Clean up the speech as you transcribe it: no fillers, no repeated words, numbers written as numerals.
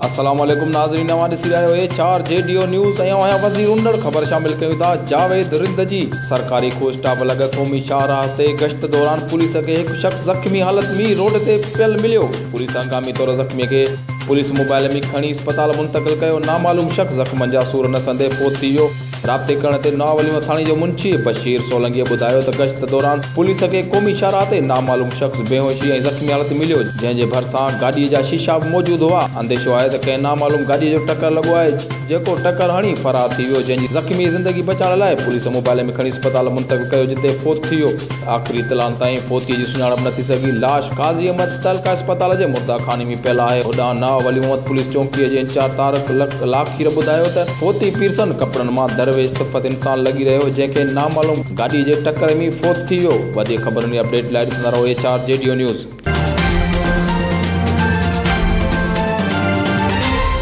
السلام عليڪم ناظرين اوهان ڏسي رهيا آهيو H R G D O news ۽ آئون آهيان وزير انڙ خبر شامل ڪيون ٿا جاويد رند جي سرڪاري کوهه اسٽاپ لڳ قومي شاهراهه تي گشت دوران پوليس کي هڪ شخص زخمي حالت ۾ روڊ تي پيل مليو پوليس هنگامي طور زخمي کي پوليس موبائل ۾ کڻي اسپتال منتقل ڪيو نامعلوم شخص زخمن جا سور نه سهندي فوت ٿي ويو رابطي ڪرڻ تي نواوليون ٿاڻي جو منشي بشير سولنگيء ٻڌايو ته گشت دوران پوليس کي قومي شاهراهه تي نامعلوم شخص بيهوشي ۽ زخمي حالت مليو جنهن جي ڀرسان گاڏيء جا شيشا به موجود هئا انديشو آهي ته ڪنهن نامعلوم گاڏيء جو ٽڪر لڳو آهي جيڪو ٽڪر هڻي فرار ٿي ويو جنهن جي زخمي زندگي بچائڻ لاء پوليس موبائل ۾ کڻي اسپتال منتقل ڪيو جتي فوت ٿي ويو. آخري اطلاعن تائين فوتيء جي سڃاڻپ نه ٿي سگهي. لاش قاضي احمد تعلقه اسپتال جي مرده خاني ۾ پيل آهي. هوڏانهن ناء ولي محمد پوليس چونڪيء جي انچارج طارق لاکير ٻڌايو ته فوتي پيرسن ڪپڙن مان درويش صفت انسان لڳي رهيو هو جنهن کي نامعلوم گاڏيء جي ٽڪر ۾ فوت ٿي ويو. وڌيڪ خبرن ۽ اپڊيٽ لاء ڏسندا رهو H R G D O news.